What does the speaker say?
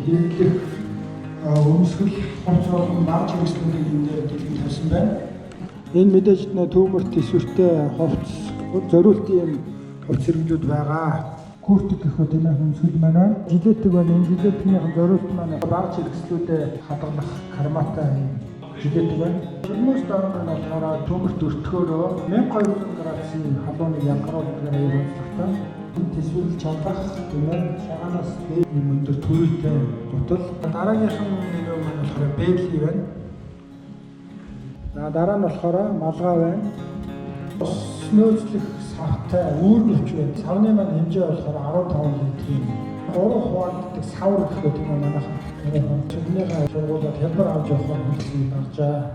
хэрэглэх өмсгөл, хувцас болон багж хэрэгслүүдийг энэ дээр дэлгэн тавьсан байна. Энэ мэдээж нэ түүмэрт төсвөртэй хувцас, зориултын юм хувцас хэрэглүүд байгаа. Куртик гэх үү, тийм ээ, өмсгөл маань байна. Жилетэг байна. Энэ жилетгийн зориулт маань багж хэрэгслүүдэд хадгалах карматай юм жилетэг байна. Шилмөс дорн маань болохоор түүмэрт өртгөөрөө 1200 градусын халууныг ялгаруулдаг аюул онцлогтой. Тэсвэрлж чадах, тийм ээ, шагаанаас дээд юм өндөр төрийтэй гутал. Дараагийнх нь нэг маань болохоор бэдли байна. За, дараа нь болохоор малгай байна. Ус нөөцлөх савтай үүргэвч байна. Савны маань хэмжээ болохоор 15 литрийн 3 хуваагддаг савар гэх үү, тийм ээ, манайхан. Сүмнийхээ сургуулиуд хялбар авч явахаар хэрэглээ гарчаа.